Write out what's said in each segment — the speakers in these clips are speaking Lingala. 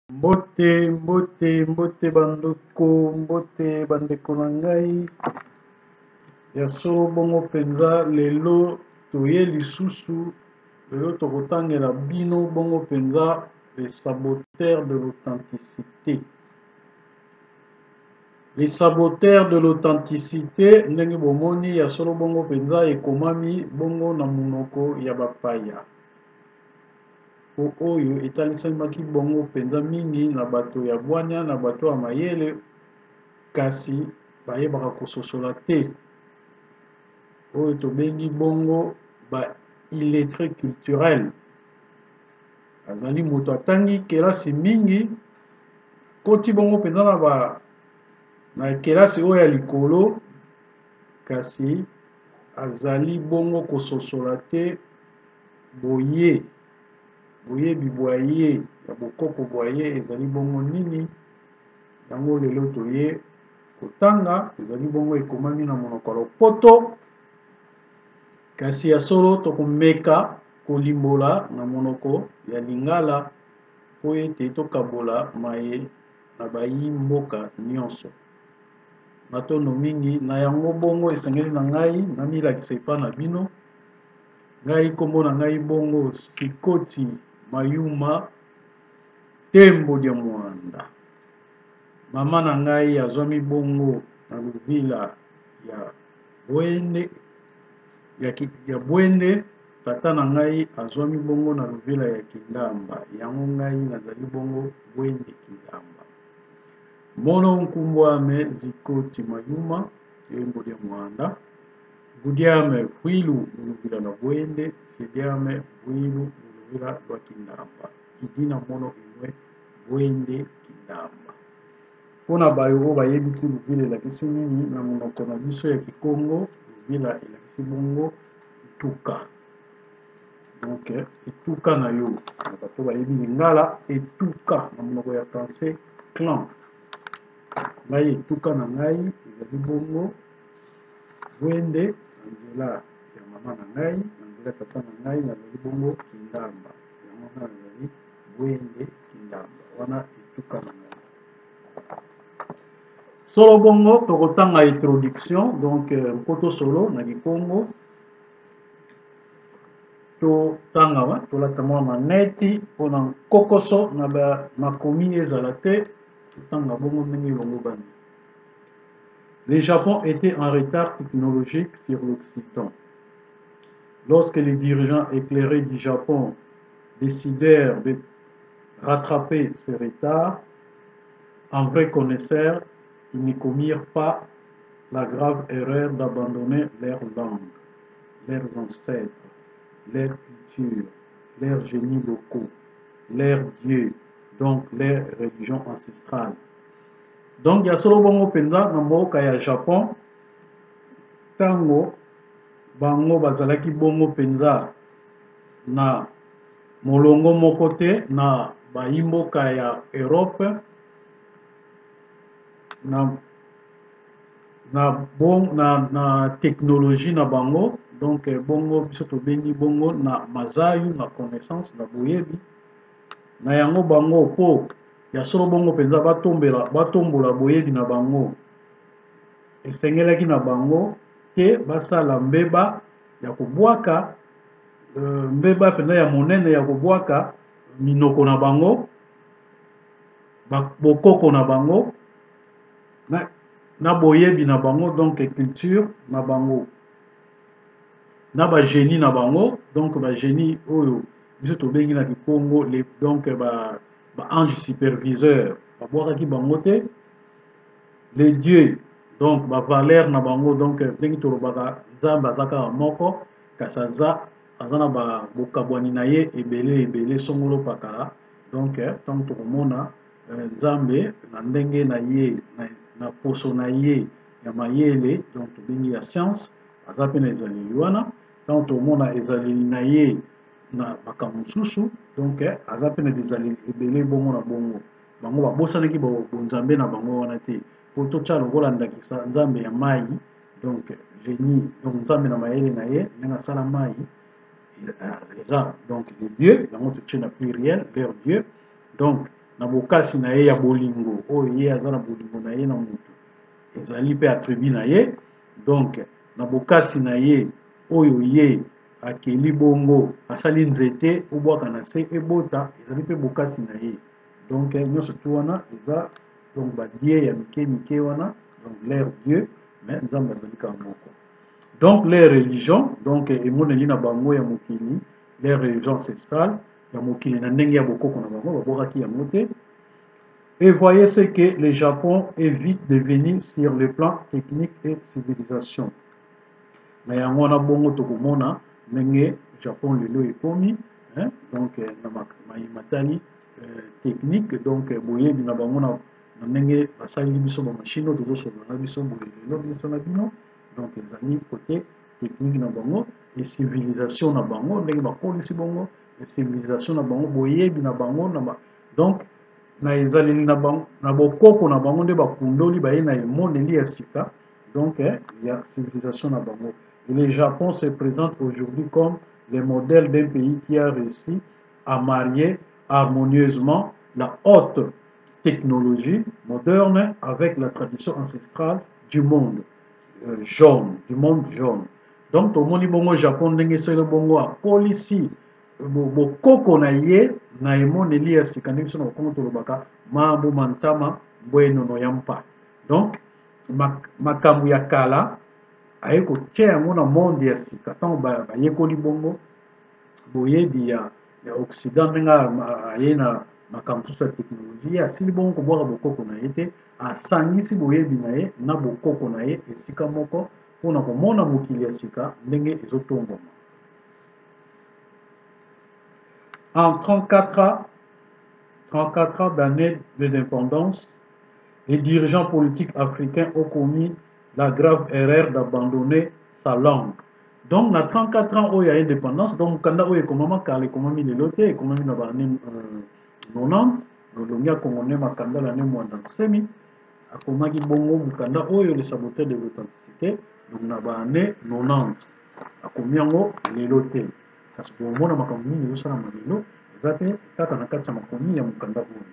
Mbote, mbote, mbote bandeko, mbote bandeko na ngai. Ya solo bongo mpenza lelo toye lisusu, lelo tokotangela bino bongo mpenza les saboteurs de l'authenticité. Les saboteurs de l'authenticité ndenge bomoni ya solo bongo mpenza ekomami bongo na monoko ya bapaya. Mpo oyo etalisamaki bongo mpenza mingi na bato ya bwanya na bato ya mayele, kasi bayebaka kososola te, oyo tobengi bongo ba illettrés culturels. Azali moto atangi kelasi mingi, koti bongo mpenza na ba na kelasi oyo ya likolo, kasi azali bongo kososola te Boye, boyebi bwa ye ya bokoko bwa ye ezali bongo nini? Yango lelo toye kotanga, ezali bongo ekomami na monoko ya lopoto, kasi ya solo tokomeka kolimbola na monoko ya lingala mpo ete tokabola maye na bayi mboka nionso. Matondo mingi na yango bongo esengeli na ngai namilakisa epai na bino. Ngai kombo na ngai bongo Sikoti Mayuma Tembo dia Muanda. Mama na ngai azwami bongo na luvila ya Bwende, ya, ya Bwende. Tata na ngai azwami bongo na luvila ya Kindamba. Yango ngai nazali bongo Bwende Kindamba. Mono nkumbwame Zikoti Mayuma Tembo dia Muanda. Gudiame Bwilu mu luvila lwa Bwende, Sediame Bwilu mu luvila lwa Kindamba. Idina mono imwe Bwende Kindamba. Mpo na bayo oyo bayebi ti luvila elakisi nini na monoko na biso ya Kikongo, luvila elakisi bongo etuka. Donc etuka na yo. Na bato bayebi lingala, etuka na monoko ya français clan. Ngai etuka na ngai ezali bongo Bwende na nzela ya mama na ngai, na nzela ya tata na ngai nazali bongo Kindamba. Yango wana nazali Bwende Kindamba. Wana etuka na ngai. Solo bongo tokotanga introduction donc euh, mpoto solo na kikongo totanga tolata mwa maneti mpona nkokoso na makomi ezala te totanga bongo ndenge elongobani. Le Japon était en retard technologique sur l'Occident. Lorsque les dirigeants éclairés du Japon décidèrent de rattraper ce retard, en vrais connaisseurs, ils ne commirent pas la grave erreur d'abandonner leur langue, leurs ancêtres, leur culture, leurs génies locaux, leurs dieux, donc leur religion ancestrale. Donc ya solo bongo mpenza na mboka ya Japon ntango bango bazalaki bongo mpenza na molongo moko te na bayimboka ya Europe na na bon na, na technologie na bango donc bongo biso tobengi bongo na mazayu na connaissance na boyebi na yango bango mpo ya solo bongo mpenza batombela batombola boyebi na bango esengelaki na bango te basala mbeba ya kobwaka euh, mbeba mpenza ya monene ya kobwaka minoko na bango bokoko na bango na, na boyebi na bango donc culture na bango na ba génie na bango donc ba génie oyo biso tobengi na kikongo les donc ba ba ange superviseur babwakaki bango te les dieux donc ba valeur na bango donc ndenge tolobaka nzambe aza kaka moko kasi aza aza na bokabwani na ye ebele ebele songolo pakala donc ntango tokomona euh, nzambe na ndenge na ye na, na poso na ye ya mayele donc tobengi ya science aza mpe na ezaleli wana ntango tomona ezaleli na ye na makambo mosusu donc eh, aza mpe na bizaleli ebele bongo na bongo bango babosanaki bonzambe na bango wana te mpo totya lokola ndakisa nzambe ya mai donc génie donc nzambe na mayele na ye ndenge asala mai eh, eza donc le dieu yango totie na pluriel leur dieu donc na bokasi na ye ya bolingo oyo ye aza na bolingo na ye na motu ezali mpe attribut na ye. Donc na bokasi na ye oyo ye akeli bongo asali nzete obwaka na se ebota, ezali mpe bokasi na ye. Donc nyonso tu wana eza donc ba dieu ya mike mike wana, donc leur dieu, mais Nzambe azali kaka moko. Donc les religions, donc emoneli na bango ya mokili, les religions ancestrales ya mokili na ndenge ya bokoko na bango babwakaki yango te. Et voyez ce que le Japon est vite devenu sur le plan technique et civilisation. Na yango wana bongo tokomona ndenge Japon lelo ekomi, hein, donc na maye matali technique, donc boyebi na bango na ndenge basaleli biso ba machine oyo tozosolola na biso boye lelo biso na bino. Donc ezali côté technique na bango et civilisation na bango, ndenge bakolisi bongo et civilisation na bango, boyebi na bango na ba, donc na ezaleli na bango, na bokoko na bango nde bakundoli baye na emoneli ya sika, donc ya civilisation na bango. Et le Japon se présente aujourd'hui comme le modèle d'un pays qui a réussi à marier harmonieusement la haute technologie moderne avec la tradition ancestrale du monde jaune, du monde jaune. Donc tomoni bongo Japon ndenge solo bongo akolisi bokoko na ye na emoneli ya sika, ndenge biso na Bakongo tolobaka mambu mantama mbwenono ya mpa. Donc makambo ya kala aye kotia yango na monde ya sika. Ntango bayekoli bongo boyebi ya Occident, ndenge aye na makambo mosusu ya technologie, ye asili bongo kobwaka bokoko na ye te, asangisi boyebi na ye na bokoko na ye esika moko mpona komona mokili ya sika ndenge ezotombwama. En 34 ans d'année d'indépendance, les dirigeants politiques africains ont commis la grave erreur d'abandonner sa langue. Donc, na 34 ans oyo ya indépendance, donc mokanda oyo ekomama kala, ekomami lelo te, ekomami na ba année 90. Lolongi ya Kongo nde Makandala ne Mwanda Nsemi akomaki bongo mokanda oyo, Le Saboteur de l'authenticité, donc na ba année 90 akomi yango, lelo te. Kasi bomona makambo mingi ezosalama lelo eza te kaka na kati ya makomi ya mokanda oyo.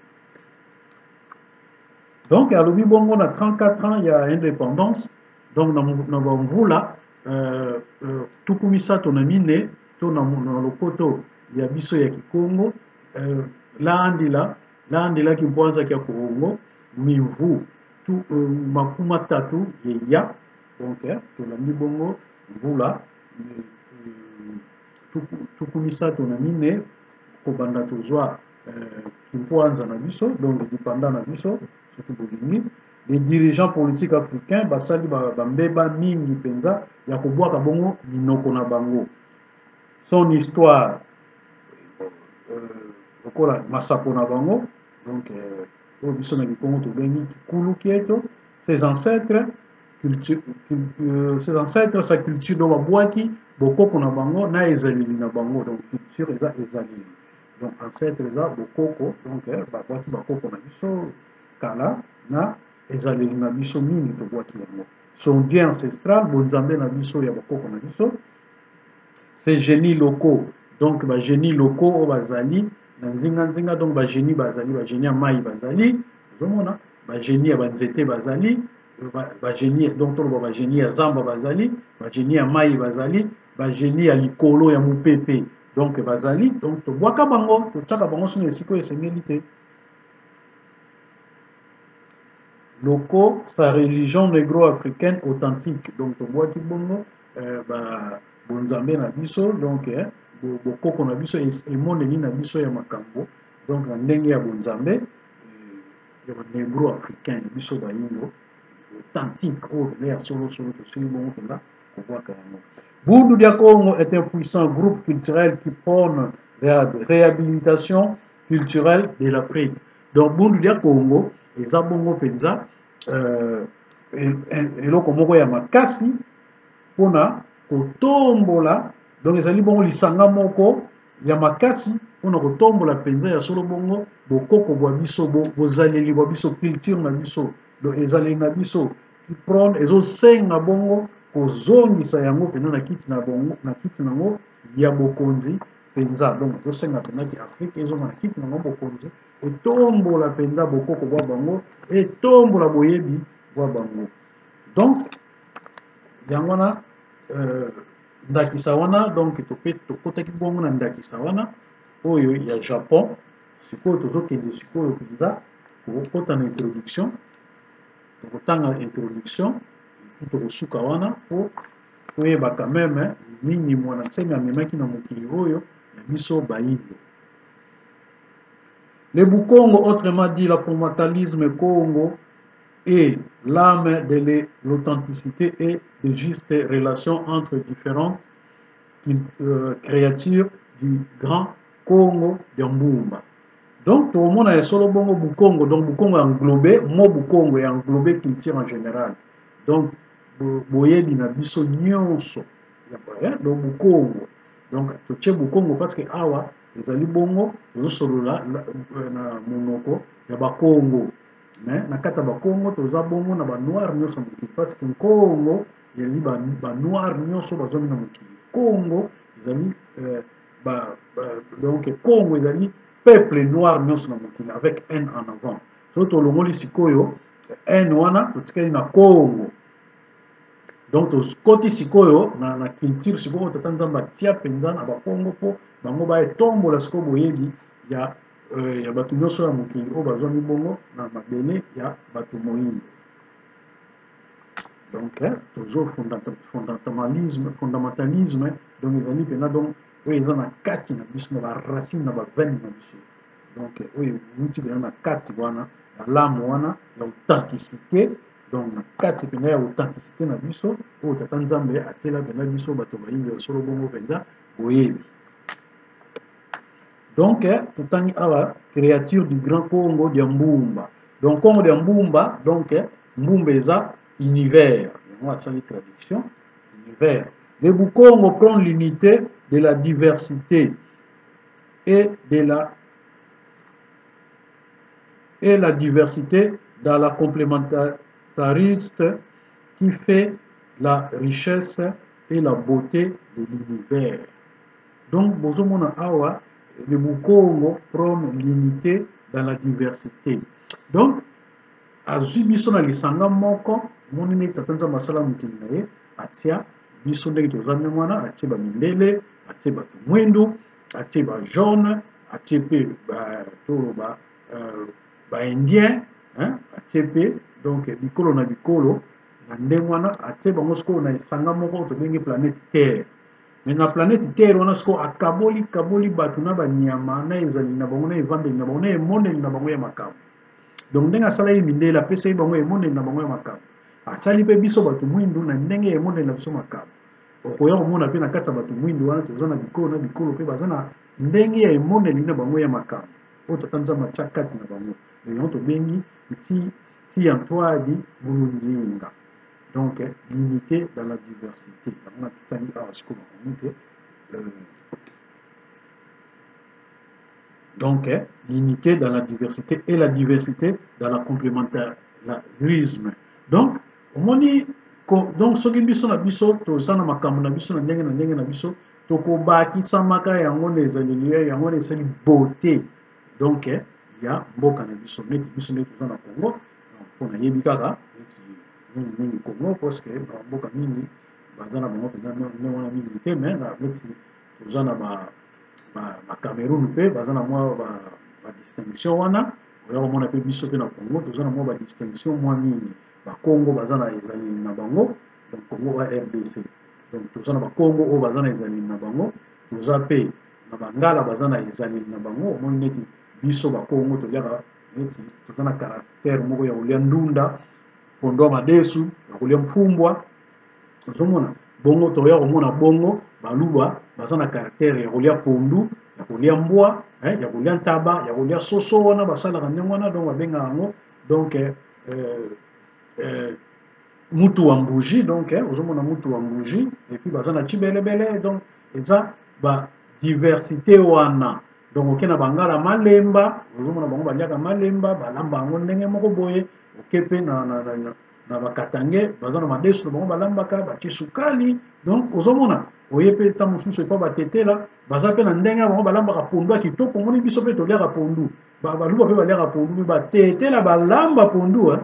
Donc alobi bongo na 34 ans ya indépendance, donc na bamvula 34 to na lokoto ya biso ya Kikongo, laandila laandelaki mpwanzaki ya Kongo mivu tu, 30 yeya. Donc tolandi bongo mvula 34 kobanda tozwa kimpwanza na biso, donc dipanda na biso soki bolingi. Les dirigeants politiques africains basali bambeba mingi mpenza ya kobwaka bongo minoko na bango, son histoire, lokola masapo na bango, donc oyo biso na Kikongo tobengi kikulu kieto, ses ancêtres culture, ses ancêtres, sa culture. Donc babwaki bokoko na bango na ezaleli na bango. Donc culture eza ezaleli, donc ancêtre eza bokoko. Donc babwaki bakoko na biso kala na ezaleli na biso mingi, tobwaki yango. Son dieu ancestral, bonzambe na biso ya bakoko na biso, ses génies locaux, donc bagénies locaux oyo bazali na nzinganzinga. Donc bagénies bazali, bagénies ya mai bazali, ozomona bagénies ya banzete bazali, bagénies, donc toloba bagénies ya zamba bazali, bagénies ya mai bazali, bagénies ya likolo ya mopepe, donc bazali. Donc tobwaka bango, totiaka bango sono esika oyo esengeli te. Locaux, sa religion négro-africaine authentique. Donc tobwaki bongo bonzambe na biso, donc bokoko na biso, emoneli na biso ya makambo, donc na ndenge ya bonzambe ya banégro africain biso bayindo authentique oyo mpenza ya solosolo, tosili bongo mpenza kobwaka yango. Bundu dia Congo est un puissant groupe culturel qui prône la réhabilitation culturelle de l'Afrique. Donc Bundu dia Congo eza bongo mpenza eloko moko ya makasi mpona kotombola. Donc ezali bongo lisanga moko ya makasi mpona kotombola mpenza ya solo bongo bokoko bwa biso, bozaleli bwa biso, culture na biso, donc ezaleli na biso. Prône, ezosenga bongo kozongisa yango mpenza na kiti na bongo, na kiti nango ya bokonzi mpenza. Donc ezosenga mpenza ki Afrique ezonga na kiti nango bokonzi. Etombola mpenza bokoko bwa bango, etombola boyebi bwa bango. Donc yango wana ndakisa wana, donc tope tokotaki bongo na ndakisa wana oyo ya Japon. Sikoyo tozokende sikoyo mpenza kokota na introduction, tokotanga introduction epuis tokosuka wana mpo toyeba quand même nini Mwana Nsemi amemaki na mokili oyo ya biso bayindo. Le Bukongo, autrement dit la fondamentalisme Congo, est l'âme de l'authenticité et de justes relations entre différentes créatures du grand Congo de Mbumba. Donc tokomona ya solo bongo Bukongo, donc Bukongo englobe, mot Bukongo englobe culture en général. Donc boyebi na biso nyonso ya donc Bukongo. Donc totie Bukongo parce que awa ezali bongo tozosolola na monoko ya Bakongo. Mais na kati ya Bakongo toza bongo na ba noir nyonso ya mokili, parce que Kongo ezali ba noir nyonso bazwami na mokili. Kongo ezali donc Kongo ezali peuple noir nyonso na mokili avec N en avant. Soki tolongoli sikoyo N wana totikali na Kongo. Donc tokoti sikoyo na culture sikoyo tata Nzambe atia mpenza na Bakongo mpo bango baetombola sikoyo boyebi ya bato nyonso ya mokili oyo bazwami bongo na mabele ya bato moyindo. Donc tozo fondamentalisme, donc ezali mpenza donc oyo eza na kati na biso, na ba racine, na ba veine na biso. Donc oyo euti mpenza na kati wana ya lame wana ya authenticité, donc na kati mpenza ya authenticité na biso oyo tata Nzambe atiela mpenza biso bato bayindo ya solo bongo mpenza boyebi. Donc totangi awa créature du grand Congo dia Mbumba. Donc Congo dia Mbumba, donc Mbumba eza univers. Yango asali traduction univers. Le Bukongo prend l'unité de la diversité et de la diversité dans la complémentarité qui fait la richesse et la beauté de l'univers. Donc bozomona awa le Bukongo prône l'unité dans la diversité. Donc azwi biso na lisanga moko, moni ndenge tata Nzambe asala mokili na ye, atia biso ndenge toza ndenge wana, atie ba mindele, atie bato mwindu, atie ba jaune, atie pe ba toloba ba indien, hein, atie pe donc bikolo na bikolo na ndenge wana, atie bango sikoyo na esanga moko tobengi planète Terre. Mais na planète Terre wana sikoyo akaboli kaboli bato na banyama na ezali na bango na evandeli na bango na emoneli na bango ya makambo. Donc ndenge asalaki mindele apesaki bango emoneli na bango ya makambo, asali mpe biso bato mwindu na ndenge ya emoneli na biso makambo. Okoya komona mpe na kati ya bato mwindu wana toza na bikolo na bikolo mpe baza na ndenge ya emoneli na bango ya makambo oyo tata Nzambe atia kati na bango. Yango tobengi nti ya ntwadi bulunzinga. Donc l'unité dans la diversité. Yango na totangi awa sikoyo bakomi te. Donc l'unité dans la diversité et la diversité dans la complémentarisme. Donc omoni donc soki biso na biso toza na makambo na biso na ndenge na biso tokobakisamaka yango na ezaleli yango na esali beauté donc ya mboka na biso. Neti biso nde toza na Congo, mpo nayebi kaka neti mingi mingi Congo parce que ba mboka mingi baza na bango mpenza ndenge wana mingi te, mais na neti toza na ba Cameroun mpe baza na mwa ba distinction wana. Oya komona mpe biso mpe na Congo toza na mwa ba distinction mwa mingi. Ba Congo baza na ezaleli na bango, donc Congo wa RDC. Donc toza na ba Congo oyo baza na ezaleli na bango, toza mpe na Bangala baza na ezaleli na bango. Omoni neti biso ba Congo toliaka neti toza na caractère moko ya kolia ndunda, pondu ya madesu, ya kolia mfumbwa. Ozomona bongo toya komona bongo baluba baza na caractère ya kolia pondu, ya kolia mbwa, ya kolia ntaba, ya kolia soso wana basalaka ndenge wana, donc babengaka yango donc mutu wa mbuji. Donc ozomona mutu wa mbuji et puis baza na chibelebele. Donc eza ba diversité wana. Donc oke na bangala malemba, ozomona bango baliaka malemba, balamba yango ndenge moko boye. Oke pe na na bakatange baza na madesu na bango balambaka batie sukali. Donc ozomona oye mpe ntango mosusu epa batetela baza mpe na ndenge ya bango balambaka pondu ya kitoko. Omoni biso mpe toliaka pondu, baluba mpe baliaka pondu, me batetela balamba pondu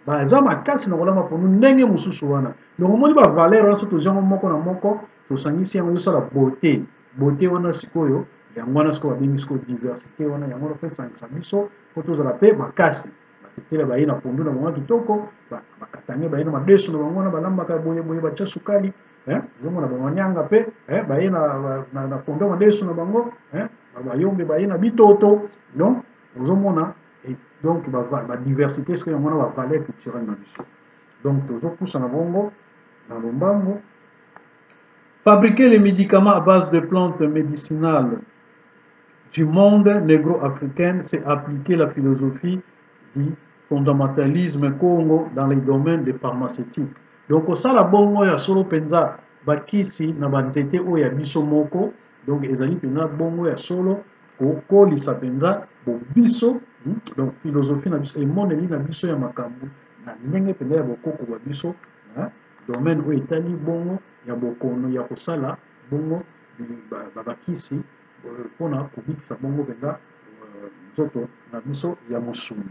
baza makasi na kolamba pondu ndenge mosusu wana. Donc omoni bavaleur wana, so tozwi yango moko na moko, tosangisi yango, ezosala beauté. Beauté wana sikoyo, yango wana sikoyo babengi sikoyo diversité wana. Yango wana mpe esangisa biso mpo tozala mpe makasi. Batetela baye na pondu na bango ya kitoko, bakatange baye na madesu na bango wana balambaka boye boye, batia sukali. Ozomona bamanyanga mpe baye na pondu ya madesu na bango, bayombe baye na bitoto. Donc ozomona, donc badiversité sikoyo yango wana bavaleur culturelle na biso. Donc tozopusana bongo na lombango. Fabriquer les médicaments à base de plantes médicinales du monde négro-africain, c'est appliquer la philosophie du fondamentalisme Congo dans les domaines des pharmaceutiques. Donc kosala bongo ya solo mpenza bakisi na banzete oyo ya biso moko, donc ezali mpenza bongo ya solo kokolisa mpenza bobiso, donc philosophie na biso, emoneli na biso ya makambo na ndenge mpenza ya bokoko bwa biso, domaine oyo etali bongo ya bokono ya kosala bongo bakisi mpona kobikisa bongo mpenza nzoto na biso ya mosuni.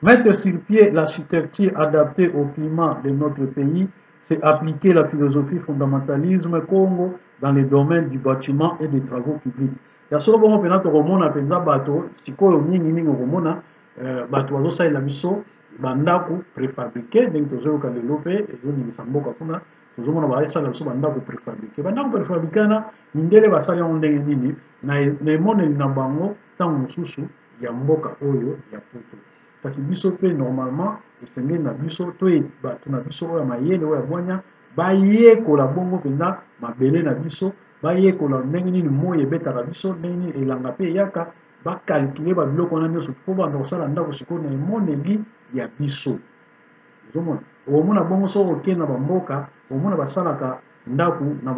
Mettre sur pied l'architecture adaptée au climat de notre pays, c'est appliquer la philosophie fondamentalisme Congo dans les domaines du bâtiment et des travaux publics. Ya solo bongo mpenza tokomona mpenza bato sikoyo mingimingi, okomona bato bazosalela biso bandako préfabriqué. Ndenge tozoyoka lelo mpe ezoningisa mboka kuna, tozomona basala biso bandako préfabriqué. Bandako préfabriqué wana, mindele basali yango ndenge nini? Na emoneli na bango ntango mosusu ya mboka oyo ya poto. Kasi biso mpe normalement esengeli na biso to bato na biso oyo ya mayele, oyo ya bwanya, bayekola bongo mpenza mabele na biso, bayekola ndenge nini moi ebetaka biso, ndenge nini elanga mpe eyaka, bacalculer babiloko wana nyonso mpo banda kosala ndako sikoyo na emoneli ya biso. Ozomona, okomona bongo soki okende na bamboka, omona basalaka ndako na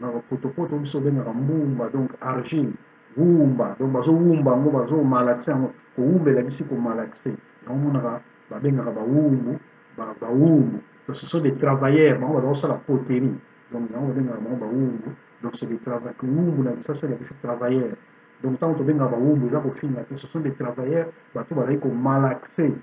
bapotopoto biso obengaka mbumba, donc argile wumba. Donc bazowumba yango, bazomalaxer yango. Kowumba elakisi komalaxer yango. Omonaka babengaka bawumbu, bawumbu, ce sont des travailleurs. Bango baza kosala poterie, donc yango babengaka bango bawumbu. Donc c'est des travailleurs. Wumbu na kisasa elakisi travailleur. Donc ntango tobengaka bawumbu, eza kofinga te, ce sont des travailleurs. Bato bazali komalaxer,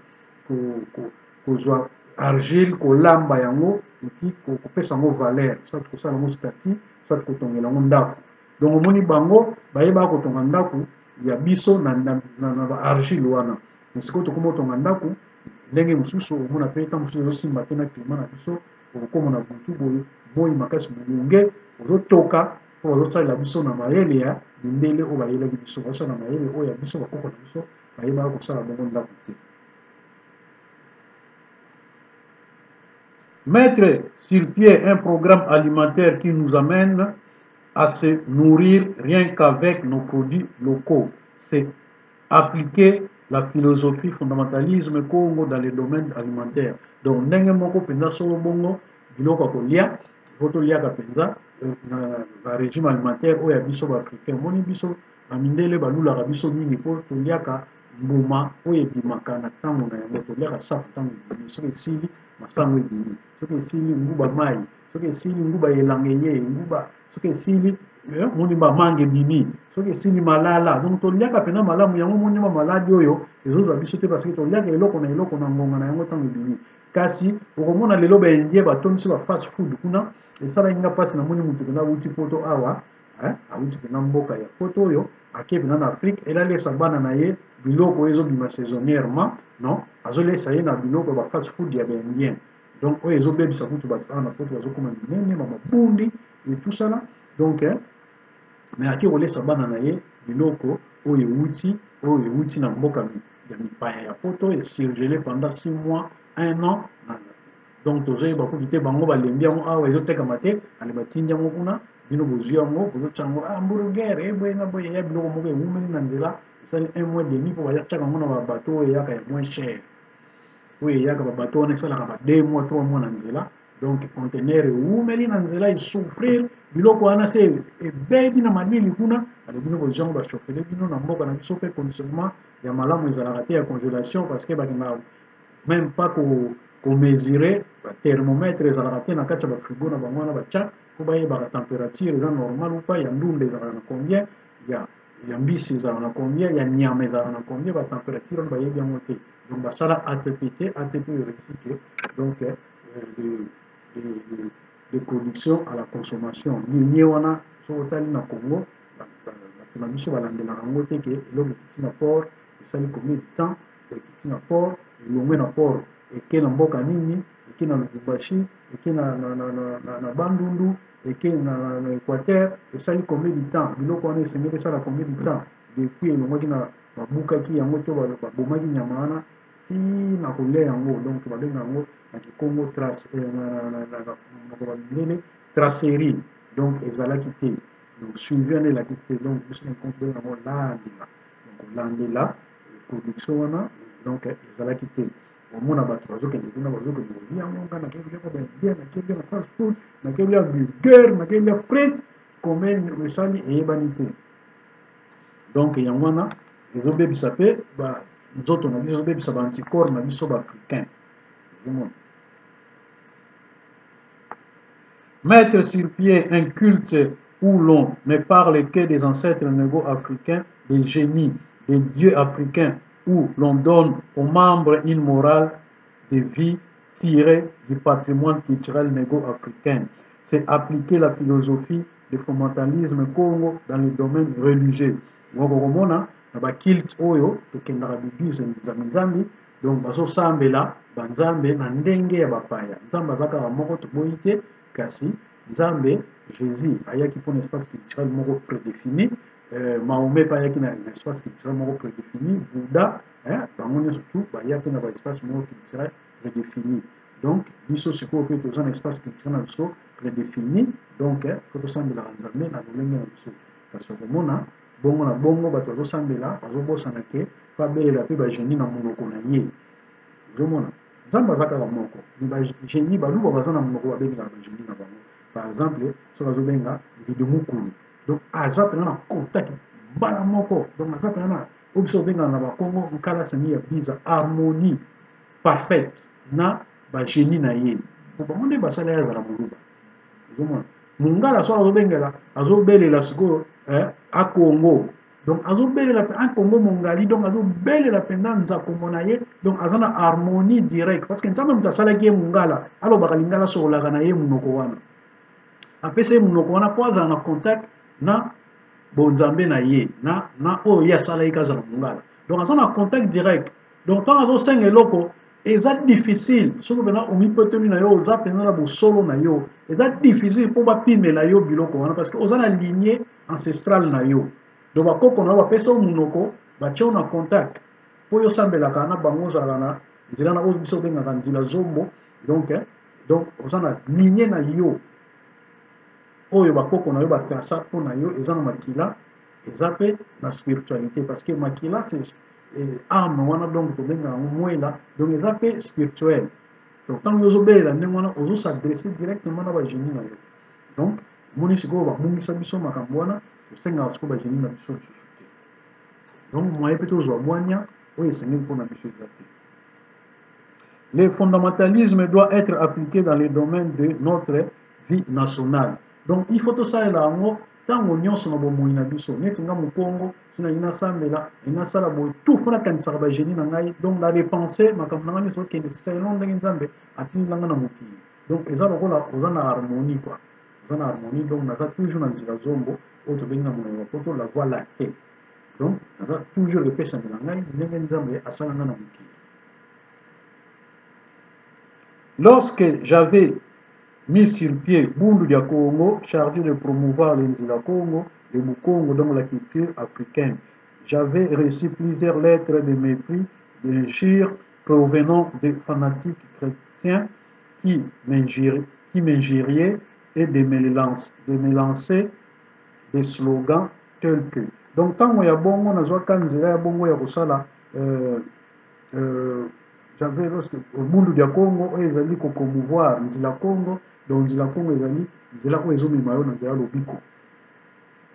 kozwa argile, kolamba yango et puis kopesa yango valeur, soit kosala yango statue, soit kotongela yango ndako. Donc omoni bango bayebaka kotonga ndako ya biso na baargile wana. Mais sikoyo tokóma kotonga ndako ndenge mosusu. Omona mpe ntango mosusu ezosimba te na climat na biso. Okokóma na butu boye, moi makasi, molunge, ozotoka, mpo bazosalela biso na mayele ya mindele oyo bayelaki biso. Bazosala na mayele oyo ya biso, bakoko na biso bayebaka kosala bongo ndako te. Mettre sur pied un programme alimentaire qui nous amène à se nourrir rien qu'avec nos produits locaux, c'est appliquer la philosophie fondamentalisme Congo dans les domaines alimentaires. Donc ndenge moko mpenza solo bongo biloko ya kolia, po toliaka mpenza na régime alimentaire oyo ya biso baafricain. Omoni, biso bamindele balulaka biso mingi mpo toliaka mbuma oyo ebimaka na ntango na yango. Toliaka safu ntango ebimi, soki esili masango ebimi, soki esili nguba mai, soki esili nguba elanga eye nguba, soki esili moni bamangue ebimi, soki esili malala. Donc toliaka mpenza malamu yango. Moni bamaladi oyo ezozwa biso te, parce que toliaka eloko na eloko na ngonga na yango ntango ebimi. Kasi okomona lelo baindien batondisi ba fast food kuna. Esalaki nga mpasi, namoni motu mpenza awuti poto awa, awuti mpenza mboka ya poto oyo, ake mpenza na Afrique, elalesa bana na ye biloko oyo ezobima saisonnièrement. Non, azolesa ye na biloko ya ba fast food ya baindien. Donc oyo ezobebisa kutu bato awa na poto, bazokóma minene, bamabundi et tout ça là. Donc mais ake kolesa bana na ye biloko oyo ewuti na mboka ya mipaya ya poto, esurgelé pendant 6 mois, 1 an. Donc tozoyeba kutu te, bango balembi yango awa, ezotekama te, ale batindi yango kuna. Bino bozwi yango, bozotya yango hamburger eboye na boye ya biloko moko ewumeli na nzela, esali un mois demi, mpo bayatiaka yango na babato oyo eyaka ya moins cher. Oyo eyaka babato wana esalaka ba 2 mois, 3 mois na nzela. Donc conteneur ewumeli na nzela, esouffrir biloko wana, se ebebi na malili kuna. Ale bino bozwi yango, bachauffer bino na mboka na biso mpe conditionnement ya malamu ezalaka te ya congélation, parce que bakendaka Même pas ko ko mesurer ba thermomètre ezalaka te na kati ya ba frigo na bango wana batya mpo bayebaka température eza normal ou pas, ya ndunda ezalaka na combien, ya mbisi ezalaka na combien, ya nyama ezalaka na combien, ba température wana bayebi yango te. Donc basala ATP te. ATP oyo elakisi ke donc de production à la consommation linie wana. Soki otali na Congo, bato na biso balandelaka yango te ke eloko ekiti na port, esali combien de temps ekiti na port, elongwe na port, eke na mboka nini, eke na Lubumbashi, eke na Bandundu, eke na Équateur, esali combien de temps. Biloko wana esengeli esala combien de temps depuis elongwaki na babukaki yango to babomaki nyama wana ti na kolia yango. Donc babenga yango na kikongo trace, na monoko bamindele tracerie. Donc ezalaki te, donc suivi wana elakisi te. Donc biso na kikongo tobenga yango landela. Donc landela production wana, donc ezalaki te. Omona bato bazokende kuna, bazokende kolia yango. Nga nakei kolia ba indien, nakei kolia na fast food, nakei kolia burger, nakei kolia frite, combien esali eyebani te. Donc yango wana ezobebisa mpe nzoto na biso, ezobebisa ba anticorps na biso ba africain. Ozomona, mettre sur pied un culte où l'on ne parle que des ancêtres négro-africains, des génies, des dieux africains, où l'on donne aux membres une morale de vie tirée du patrimoine culturel négro-africain. C'est appliquer la philosophie du fondamentalisme Congo dans le domaine religieux. Donc, okomona na ba culte oyo tokendaka, l'église, nzambe nzambe, donc bazosambela banzambe na ndenge ya bapaya. Nzambe aza kaka moko, toboyi te, kasi Nzambe Jésus ayaki mpona espace culturel moko prédéfini, Mahomet mpe ayaki na espace culturel moko prédéfini, Bouddha, bango nyonso tu bayaki na baespace moko culturel prédéfini. Donc biso sikoyo mpe toza na espace culturel na biso prédéfini, donc faut tosambelaka Nzambe na lolenge na biso. Kasi okomona bongo na bongo bato bazosambela, bazobosana ke babelela mpe bagénie na monoko na ye. Ozomona, Nzambe aza kaka moko, mais bagénie, Baluba baza na monoko babengaka bagénie na bango. Par exemple, soki azobenga Mvidu Mukulu, donc aza mpena na contact mbala moko. Donc aza mpena na oyo biso obengaka na Bakongo nkala semi ya biza, harmonie parfaite na bagénie na ye, po bango nde basala ye azala Moluba. Ozomona, Mongala soki azobengela, azobelela sikoyo Akongo, donc azobelela mpe Akongo Mongali, donc azobelela mpenza nzakombo na ye. Donc aza na harmonie direct, parce que Nzambe moto asalaki ye Mongala, alobaka lingala, asololaka na ye monoko wana, apesa ye monoko wana mpo azala na contact na bonzambe na ye, na oyo ye asalaki kazala Mongala. Donc aza na contact direct. Donc ntango azosenga eloko, eza difficile. Soki mpena omipetoli na yo, oza mpenza na bosolo na yo, eza difficile mpo bapimela yo biloko wana, parce que oza na lignée ancestrale na yo. Donc bakoko na yo bapesa yo monoko, batia yo na contact mpo yo osambelaka na bango, ozalaka na nzela na oyo biso obengaka nzela zombo. Donc oza na lignée na yo oyo bakoko na yo batraça mpo na yo. Eza na makila, eza mpe na spiritualité, parce que makila, c'est âme wana, donc tobengaka yango mwela, donc eza mpe spirituel. Donc ntango ozobelela ndenge wana, ozos'adresse directement na bagénie na yo. Donc omoni sikoyo babungisa biso makambo wana, tosengaka sikoyo bagénie na biso lisusu te. Donc moyen mpe tozwa bwania oyo esengeli mpona biso eza te. Le fondamentalisme doit être appliqué dans les domaines de notre vie nationale. Donc il faut tosalela yango ntango nyonso na bomoi na biso. Neti nga Mokongo, so nalingi nasambela, nalingi nasala boye, tout mpo nakanisaka bagénie na ngai. Donc na repense makambo na ngai nyonso okende selon ndenge Nzambe atindela ngai na mokili. Donc eza lokola oza na harmonie quoi, oza na harmonie. Donc naza toujours na nzela zombo oyo tobengi na monoko ya poto la voie lactée. Donc naza toujours epesamela ngai ndenge Nzambe asala ngai na mokili. Lorsque j'avais mis sur pied Bundu dia Congo, chargé de promouvoir les Nzila Congo, le Mukongo, donc la culture africaine, j'avais reçu plusieurs lettres de mépris, d'injures provenant des fanatiques chrétiens qui m'injuriaient et de me lancer des slogans tels que. Donc ntango ya bongo nazwaka nzela ya bongo ya kosala, j'avais, lorsque Bundu dia Congo oyo ezali kopromouvoir nzela Congo, donc nzela Congo ezali nzela oyo ezomema yo na nzela lobiko,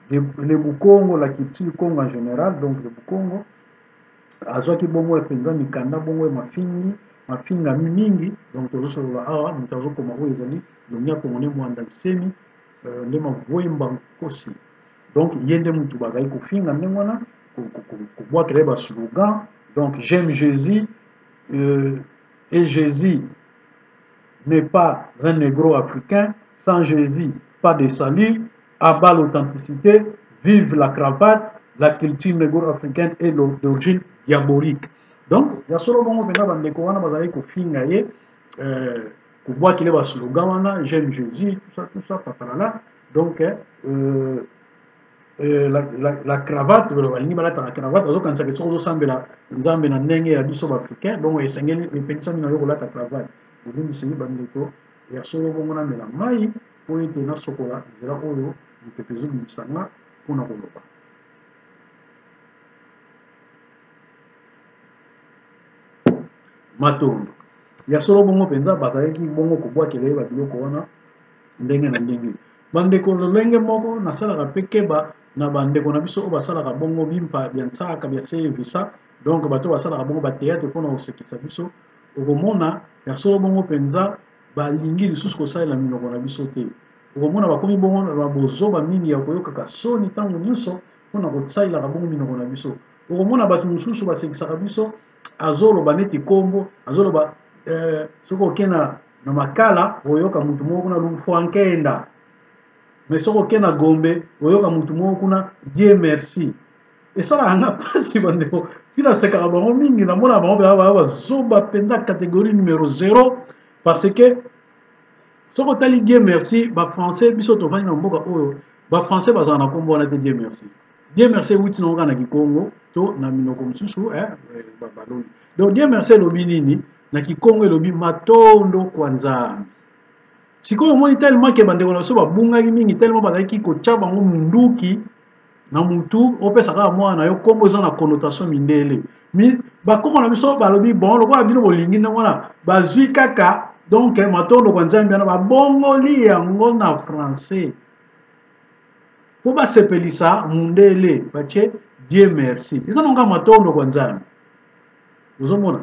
le Bukongo, la culture Congo en général, donc le Bukongo. Azwaki bongo mpenza mikanda bongo ya mafingi, mafingami mingi. Donc tozosolola awa, moto azokoma oyo ezali Longia Kongo ne Mwanda Nsemi, nde Mavwemba Nkosi. Donc ye nde motu bazali kofinga ndenge wana, kobwakela ye ba slogan. Donc j'aime Jésus, et Jésus n'est pas un négro africain, sans Jésus pas de salut, à bas l'authenticité, vive la cravate, la culture négro-africaine est d'origine diabolique. Donc ya solo bongo mpenza bandeko wana bazalaki kofinga ye, kobwakela ba slogan wana, j'aime Jésus, tout ça, tout ça, papalala. Donc la cravate, balingi balataka cravate, bazokanisaka soki ozosambela Nzambe na ndenge ya biso ba-africain, donc esengeli epelisami na yo kolata cravate. Bolimbisi bandeko, ya solo bongo namela mai po ete nasokola nzela oyo mopepe ezobimisa nga mpona koloba. Matondo. Ya solo bongo mpenza bazalaki bongo kobwakela ye babiloko wana ndenge na ndenge. Bandeko, lolenge moko nasalaka mpe keba na bandeko na biso oyo basalaka bongo bimpa bya nsaka bya sevisa. Donc bato basalaka bongo ba théâtre mpona kosekisa biso, okomona ya solo bongo mpenza balingi lisusu kosalela minoko na biso te. Okomona bakomi bongo na bozoba mingi ya koyokaka soni ntango nyonso mpona kosalelaka bongo minoko na biso. Okomona bato mosusu basekisaka biso, azoloba neti kombo, azoloba soki oke na makala oyoka mutu moko kuna Lumfwankenda, mais soki oke na Gombe oyoka mutu moko kuna Dieu merci. Esalaka nga mpasi bandeko, mpe nasekaka bango mingi, namona bango mpenza baya bazoba mpenza catégorie numéro 0, parce que soki otali Dieu merci, ba français biso tovandi na mboka oyo, ba français bazala na kombo wana te Dieu merci. Dieu merci ewuti nango kaka na Kikongo to na minoko mosusu, balobi. Donc Dieu merci elobi nini? Na Kikongo elobi matondo kwa Nzambe. Sikoyo omoni tellement ke bandeko na biso babungaki mingi, tellement bazalaki kotia bango munduki na mutu, opesa kaka mwana na yo kombo eza na connotation mindele. Bakoko na biso balobi bon, lokola bino bolingi ndenge wana, bazwi kaka donc matondo kwa Nzambe wana babongoli yango na français po basepelisa mundele, batie Dieu merci. Eza nonga matondo kwa Nzambe. Ozomona?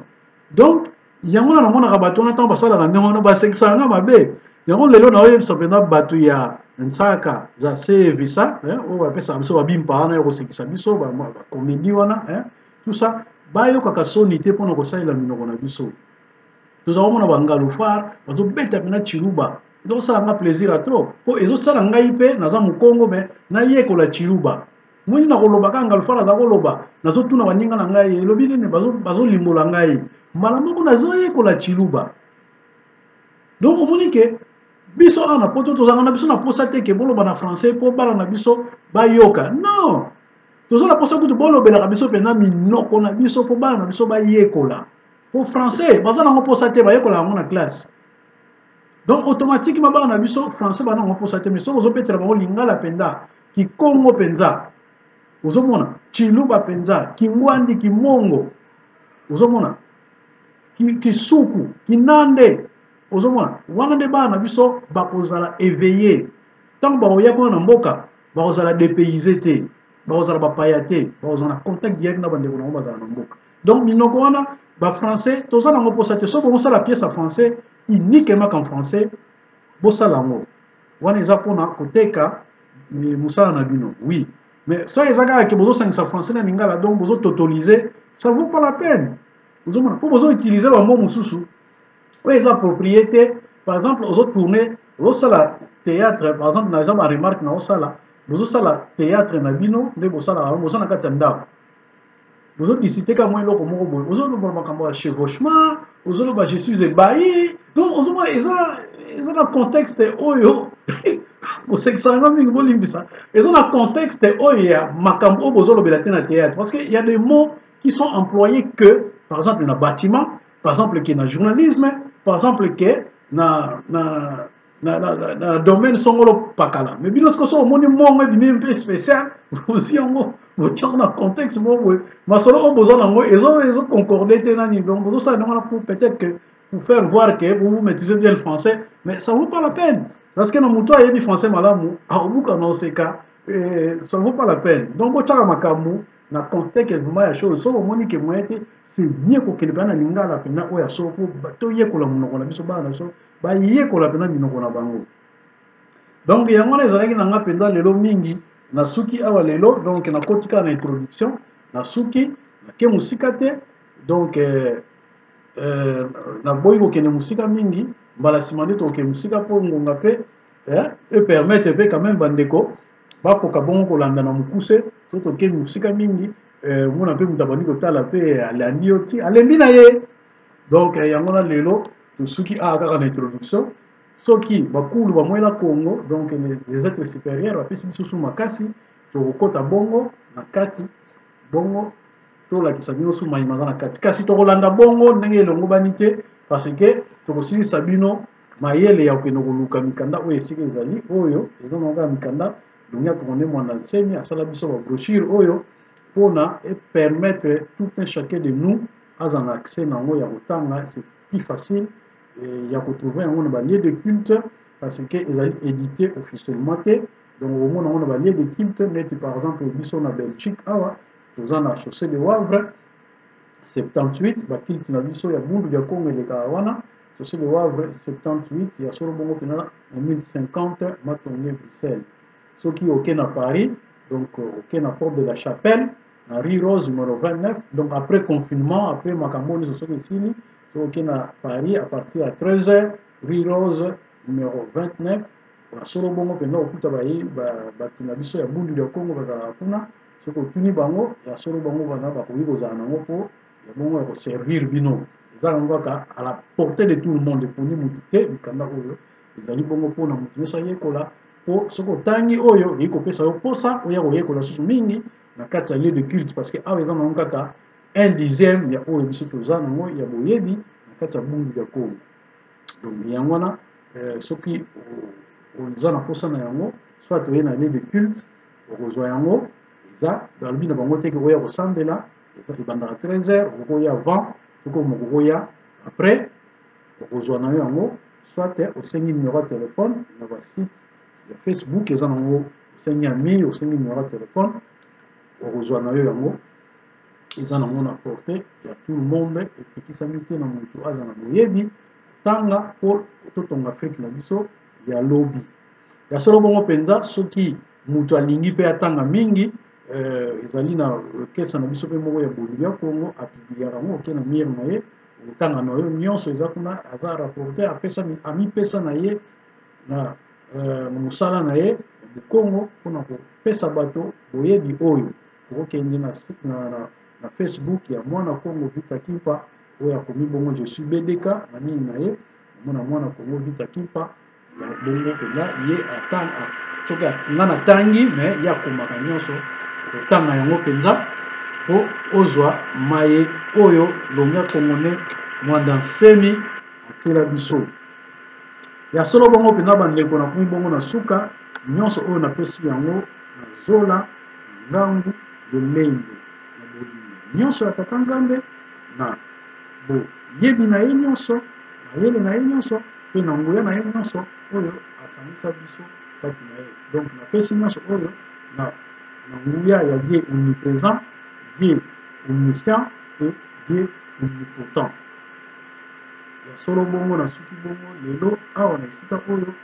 Donc yango na namonaka bato wana ntango basalaka ndenge wana basekisaka nga mabe. Yango lelo naoyebisa mpenza bato ya nsaka za sevisa, oyo bapesaka biso babimpa wana ya kosekisa biso, bakomedi wana, tout ça, bayokaka soni te mpona kosalela minoko na biso. Tozala komona bangalofar bazobeta mpena tshiluba, ezosala nga plaisir ya trop, po ezosala ngai mpe naza mokongo, me nayekola tshiluba. Moni na koloba kaka ngalofar aza koloba, nazotuna baninga na ngai elobi nini, bazolimbola ngai mbala moko nazoyekola tshiluba. Donc omoni ke biso awa na poto tozalaka na biso na posa te ke boloba na français po bana na biso bayoka. Non, toza na posa kutu bolobelaka biso mpenza minoko na biso po bana na biso bayekola. Po français baza nango posa te, bayekola yango na classe. Donc automatiquement bana na biso français bana nango posa te, mais soki ozobetela bango lingala mpenza, kikongo mpenza, ozomona tshiluba mpenza, kingwandi, kimongo, ozomona kisuku, kinande, ozomona wana nde bana na biso bakozala éveillé. Ntango bakoya kuna na mboka bakozala dépaysé te, bakozala bapaya te, bakozala na contact direct na bandeko na bango bazala na mboka. Donc minoko wana ba français toza nango posa te. Soki bosala pièce en français uniquement qu'en français, bosala yango wana eza mpona koteka mosala na bino, oui, mais soki eza kaka ke bozosangisa français na lingala, donc bozototaliser, ça vaut pas la peine. Ozomona mpo bozoutiliser ba mots mosusu oyo eza approprié te. Par exemple ozotourne, ozosala théâtre, par exemple na eza ba remarque na osala, bozosala théâtre na bino nde bosalaka yango, boza na kati ya ndako, bozodiscute ka mwa eloko moko boye, ozoloba makambo ya chevauchement, ozoloba je suis ébahi. Donc ozomona eza na contexte oyo bosekisaka nga mingi, bolimbisa, eza na contexte oyo ya makambo oyo bozolobela te na théâtre, parce que y a des mots qui sont employés que par exemple na bâtiment, par exemple que na journalisme, par exemple que na domaine songolo pakala. Mais bino sikoyo soki omoni mongo ebimi mpe spécial, ozwi yango botia yango na contexte moko boye, masolo oyo boza nango ezoconcorde te nani. Donc bozosala ndenge wana pour peut-être que pour faire voir que vous, vous maîtrisez bien le français, mais ça vaut pas la peine, parce que na moto ayebi français malamu akobuka na oseka, ça vaut pas la peine. Donc botiaka makambo Na contexte vraiment ya chose, soki omoni ke moyen te, c'est mieux kokende mpenza na lingala mpenza oyo ya solo, mpo toyekola monoko na biso, bana na biso bayekola mpenza minoko na bango. Donc yango wana ezalaki na nga mpenza lelo mingi. Nasuki awa lelo, donc nakoti kaka na introduction, nasuki, nake mosika te. Donc naboyi kokende mosika mingi, mbala nsima nde tokokende mosika, mpo ngonga mpe epermettre mpe quand même bandeko bakoka bongo kolanda na mokuse. So toke mosika mingi, omona mpe moto abandi kotala mpe alandi yo ti alembi na ye. Donc yango na lelo tosuki awa kaka na introduction. Soki bakulu bamwela Congo, donc les êtres supérieurs bapesi biso su makasi, tokokota bongo na kati, bongo tolakisa bino su mayima aza na kati. Kasi tokolanda bongo ndenge elongobani te, parce que tokosilisa bino mayele ya kokende koluka mikanda oyo esika ezali. Oyo eza na kaka mikanda Longia Kongo Mwanda Nsemi asala biso ba brochure oyo mpona epermettre tout un chacun de nous aza na accès na yango ya kotanga. C'est plus facile ya kotrouver yango na balieu de culte, parce que ezali édité officiellement te. Donc okomona yango na balieu de culte, neti par exemple biso na Belgique awa toza na Chaussée de Wavre 78, baculte na biso ya Bundu ya Kongo elekaka wana, Chaussée de Wavre 78 ya solo bongo mpena na 1050 Matonge, Bruxelles. Soki oke na Paris, donc oke na Porte de la Chapelle, na Rue Rose numéro 29. Donc après confinement, après makambo nyonso soki esili, soki oke na Paris à partir ya 13 heures, Rue Rose numéro 29, basolo bongo mpenza kokuta bato na biso ya Bundu ya Kongo bazalaka kuna. Soki otuni bango, ya solo bango bana bakoki kozala nango mpo ya bongo ya koservir bino. Eza yango kaka à la portée de tout le monde, eponi motu te. Mikanda oyo ezali bongo mpona motu nyonso ayekola, mpo soki otangi oyo ekoki kopesa yo mposa oya koyekola susu mingi na kati ya lieu de culte, parce que awa eza nango kaka un dixième ya oyo biso toza nango ya boyebi na kati ya Bundu ya Kongo. Donc yango wana, soki oza na mposa na yango, soit oye na lieu de culte, okozwa yango. Eza balobi na bango teke oya kosambela, ebandaka 13 heures, okoya avant, soki moko okoya après, okozwa na yo yango. Soit osengi numéro ya telefone na basite ya Facebook, eza nango, osengi ami, osengi numéro ya telefone, okozwa na yo yango. Eza nango na portée ya tout le monde, epekisami te na motu aza na boyebi tanga, mpo totonga Afrique na biso ya lobi ya solo bongo mpenza. Soki moto alingi mpe atanga mingi, ezali na kesa na biso mpe moko ya Bundu ya Kongo, apubliaka yango. Oke na mur na ye, okotanga na yo nyonso eza kuna. Aza rapporteur, apesa, amipesa na ye na mosala na ye ya Bokongo mpona kopesa bato boyebi oyo. Okokende na Facebook ya Mwana Kongo Vita Kimpa, oyo akomi bongo "Je suis BDK" na nini na ye, omona Mwana Kongo Vita Kimpa ya bongo mpenza. Ye soki nga natangi, mais ye akomaka nyonso, kotanga yango mpenza mpo ozwa maye oyo Longia Kongo Ne Mwanda Nsemi atiela biso ya solo bongo mpenza. Bandeko, nakomi bongo na suka. Nyonso oyo napesi yango na zola na ngangu lolendo na bolingo nyonso ya Tata Nzambe, na boyebi na ye nyonso, mayele na ye nyonso, mpe na nguya na ye nyonso oyo asangisa biso kati na ye. Donc napesi nyonso oyo na nguya ya Dieu omniprésent, Dieu omniscient et Dieu omnipotent ya solo bongo. Nasuki bongo lelo awa na esika oyo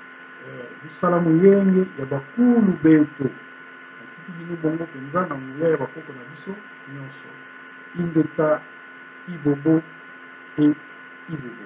mosala moyenge ya bakulu beto. Natiki bino bongo mpenza na nguya ya bakoko na biso nyonso. Ingeta, ibobo e ibobo.